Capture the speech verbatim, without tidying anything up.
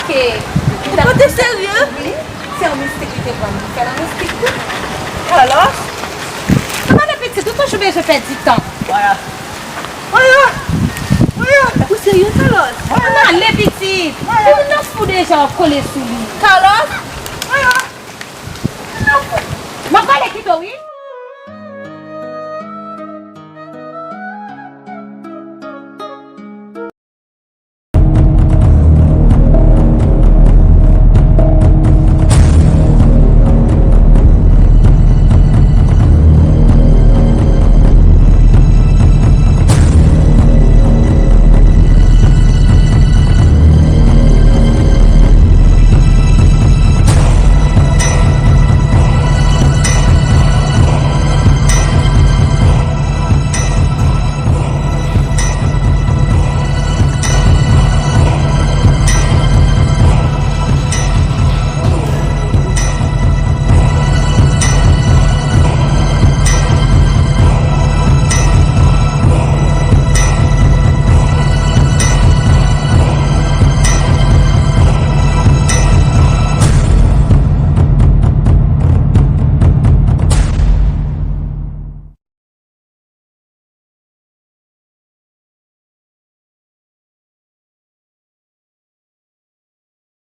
Ou pa te serye? Wi, se yon mistik li te pran, li fè l an mistik tou. Carlos? Ann ale pitit, ou toujou bezwen pèdi tan. Maya. Maya. Maya. Ou serye, Carlos? Ann ale pitit. Maya. Ou nan fou deja, w kole sou li. Carlos? Maya. M ap ale kite w, wi.